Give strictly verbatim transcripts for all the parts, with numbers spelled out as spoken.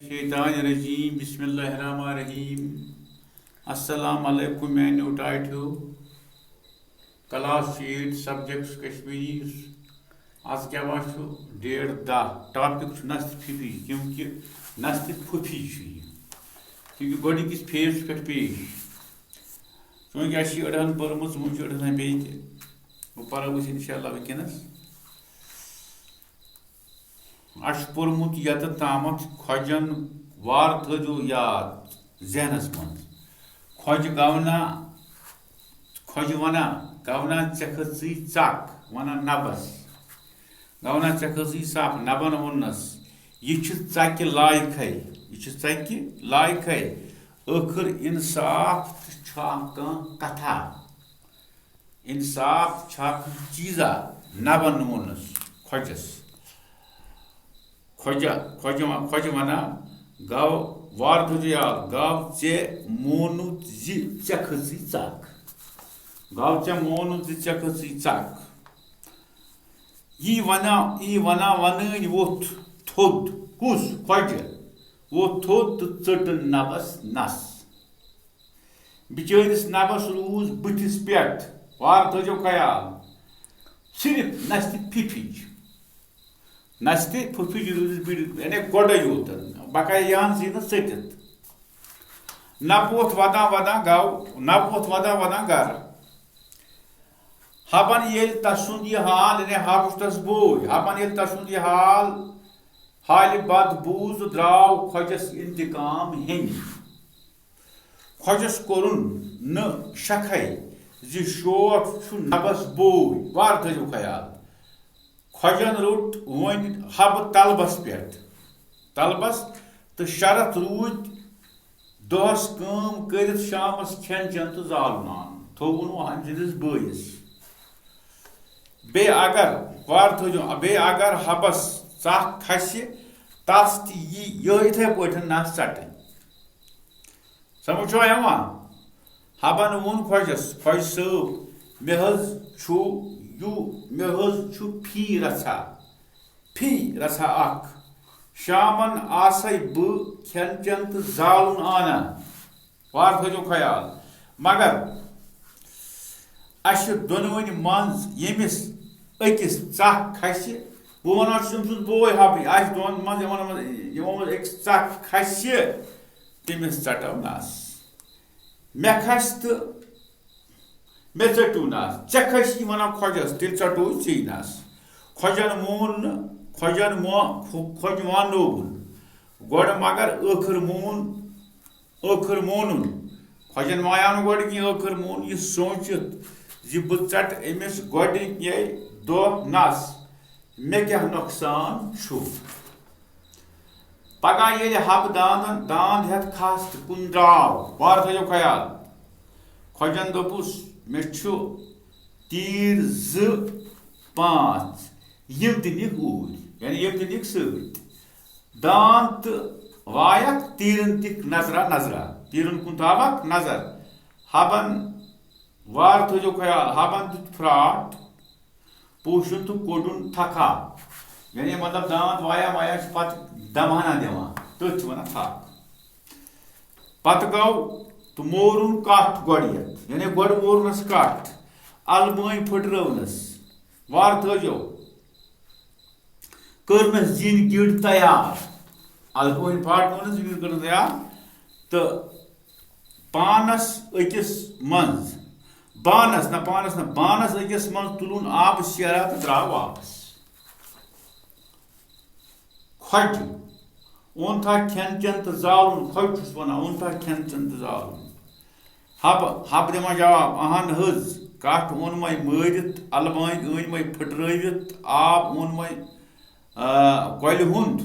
الشیطان الرجیم، بسم اللہ الرحمن الرحیم۔ السلام علیکم میانیو ٹاٹھیو۔ کلاس چھُ ایٹ، سبجیکٹ چھُ کشمیری۔ آز کیٛاہ وار چھُ؟ ڈیٹ دَہ۔ ٹاپک چھُ نستہِ پھپھی، کیونکہ نستہِ پھپھی چھُ یہِ، کیونکہ گۄڈٕنِکِس فیز پٮ۪ٹھ پیش۔ چوٗنٛکہِ اَسہِ چھِ أڑہَن پٔرمٕژ، وۄنۍ چھِ أڑہَن بیٚیہِ تہِ۔ وۄنۍ پَرو أسۍ اِنشاء اللہ وٕنکیٚنَس۔ اَسہِ چھُ پوٚرمُت یَتَتھ تامَتھ خۄجَن، وارٕ تھٲوزیو یاد ذہنَس منٛز۔ خۄجہِ گونا، خۄجہِ وَنا، گونا ژےٚ کھٔژٕے ژَک، وَنا نَبَس۔ گونا ژےٚ کھٔژٕے ژَک، نَبَن ووٚننَس، یہِ چھِ ژَکہِ لایقَے، یہِ چھِ ژَکہِ لایقَے۔ ٲخٕر اِنصاف تہِ چھا کانٛہہ کَتھا؟ اِنصاف چھا کانٛہہ چیٖزا؟ نَبَن ووٚنُس خۄجَس۔ خۄجہ، خۄجہِ وَ-، خۄجہِ وَنان، گوٚو وارٕ تھٲوزِ یاد، گوٚو ژےٚ مونُتھ زِ ژےٚ کھٔژٕے ژَک۔ گوٚو ژےٚ مونُتھ زِ ژےٚ کھٔژٕے ژَک۔ یی وَنان، یی وَنان وَنٲنۍ ووٚتھ تھوٚد۔ کُس؟ خۄجہِ۔ ووٚتھ تھوٚد تہٕ ژٔٹٕن نَبَس نَس۔ بِچٲرِس نَبَس روٗز بٕتھِس پٮ۪ٹھ، وارٕ تھٲوزیو خیال، صرف نَستہِ پھِپھِج۔ نَستہِ پھُپھِج روٗزِس بِڑ-، یعنی گۄڈَے یوتَن، بقایا یِہَن زِ نہٕ ژٔٹِتھ۔ نَبہٕ ووٚتھ وَدان وَدان گوٚو، نَبہٕ ووٚتھ وَدان وَدان گَرٕ۔ حَبَن ییٚلہِ تَسُنٛد یہِ حال، یعنی حَب چھُ تَس بوے، حَبَن ییٚلہِ تَسُنٛد یہِ حال، حالہِ بَد بوٗز، درٛاو خۄجَس اِنتِقام ہیٚنہِ۔ خۄجَس کوٚرُن نہٕ شَکھَے زِ شوٹھ چھُ نَبَس بوے، وارٕ تھٲوِو خیال۔ خۄجَن روٚٹ وۄنۍ حَبہٕ طلبَس پٮ۪ٹھ، طلبَس، تہٕ شرط روٗدۍ دۄہَس کٲم کٔرِتھ شامَس کھٮ۪ن چٮ۪ن تہٕ زالُن اَنُن۔ تھوٚوُن وۄنۍ أمۍ سٕنٛدِس بٲیِس۔ بیٚیہِ اگر، وارٕ تھٲوِو، بیٚیہِ اگر حَبَس ژَکھ کھسہِ، تَس تہِ یی یِہوٚے یِتھَے پٲٹھۍ نَس ژَٹٕنۍ۔ سمجھ چھوا یِوان؟ حَبَن ووٚن خۄجَس، خۄجہِ صٲب، مےٚ حظ چھُ یوٗ، مےٚ حظ چھُ فی رژھا، فی رژھا اَکھ۔ شامَن آسَے بہٕ کھٮ۪ن چٮ۪ن تہٕ زالُن آنان۔ وارٕ تھٲوِو خیال۔ مگر اَسہِ دۄنوٕنۍ منٛز ییٚمِس أکِس ژَکھ کھسہِ، بہٕ وَنان چھُس أمۍ سُنٛد بوے حَبٕے، اَسہِ دۄن منٛز یِمَن منٛز، یِمو منٛز أکِس ژَکھ کھسہِ، تٔمِس ژَٹو نَس۔ مےٚ کھسہِ تہٕ مےٚ ژٔٹِو نَس، ژےٚ کھسی وَنان خۄجَس، تیٚلہِ ژَٹو ژےٚ نَس۔ خۄجَن مون نہٕ، خۄجَن مو-، خۄ-، خۄجہِ ماننووُن گۄڈٕ، مگر ٲخٕر مون، ٲخٕر مونُن۔ خۄجَن مایاو نہٕ گۄڈٕ کینٛہہ، ٲخٕر مون یہِ سوٗنٛچِتھ زِ بہٕ ژَٹہٕ أمِس گۄڈٕنِکے دۄہ نَس، مےٚ کیٛاہ نۄقصان چھُ؟ پگاہ ییٚلہِ حَبہٕ داندَن، داند ہٮ۪تھ کھَس تہٕ کُن درٛاو، وارٕ تھٲیِو خیال۔ خۄجَن دوٚپُس، مےٚ چھُ تیٖر زٕ پانٛژھ، یِم تہِ نِکھ اوٗرۍ، یعنی یِم تہِ نِکھ سۭتۍ۔ داند تہٕ وایَکھ تیٖرَن دِکھ نظرا نظرا، تیٖرَن کُن تھاوَکھ نظر۔ حَبَن، وارٕ تھٲیِو خیال، حَبَن دیُت پھراٹھ پوشُن تہٕ کوٚڑُن تھکھا۔ یعنی مطلب داند وایا وایا چھِ پتہٕ دمانا دِوان، تٔتھۍ چھِ وَنان تھکھ۔ پتہٕ گوٚو تہٕ مورُن کَٹھ گۄڈٕنٮ۪تھ، یعنی گۄڈٕ مورنَس کَٹھ، اَلہٕ بٲنۍ پھٕٹرٲونَس، وارٕ تھٲجو، کٔرنَس زِنۍ گِڈ تیار، اَلہٕ بٲنۍ پھاٹنٲونَس زِنۍ گِڈ کٔرنَس تیار، تہٕ پانَس أکِس منٛز، بانَس نہ، پانَس نہ، بانَس أکِس منٛز تُلُن آبہٕ سیرا تہٕ درٛاو واپس۔ خۄجہِ، اوٚن تھا کھٮ۪ن چٮ۪ن تہٕ زالُن، خۄجہِ چھُس وَنان، اوٚن تھا کھٮ۪ن چٮ۪ن تہٕ زالُن۔ حَبہٕ، حَبہٕ دِوان جواب، اَہَن حظ، کَٹھ اوٚن مَے مٲرِتھ، اَلہٕ بٲنۍ أنۍ مَے پھٕٹرٲوِتھ، آب اوٚن مَے، آ، کۄلہِ ہُنٛد۔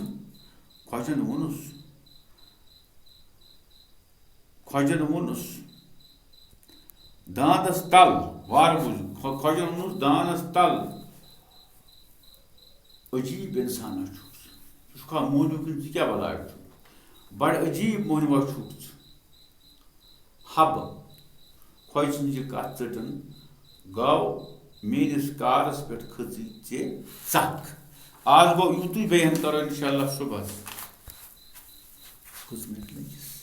خۄجَن ووٚنُس، خۄجَن ووٚنُس، داندَس تَل، وارٕ بوٗزِو، خۄ-، خۄجَن ووٚنُس، داندَس تَل، عجیٖب اِنسانا چھُکھ ژٕ۔ ژٕ چھُکھا موہنیوٗ کِنہٕ ژٕ کیٛاہ بَلاے چھُکھ؟ بَڑٕ عجیٖب موہنیوٗ چھُکھ ژٕ۔ حَبہٕ، خۄجہِ سٕنٛز یہِ کَتھ ژٔٹٕن، گوٚو میٛٲنِس کارَس پٮ۪ٹھ کھٔژٕے ژےٚ ژَکھ۔ آز گوٚو یُتُے، بیٚیہِ ہَن کَرو اِنشاء اللہ صُبحَس۔ زٕ منٹ لٔگِس۔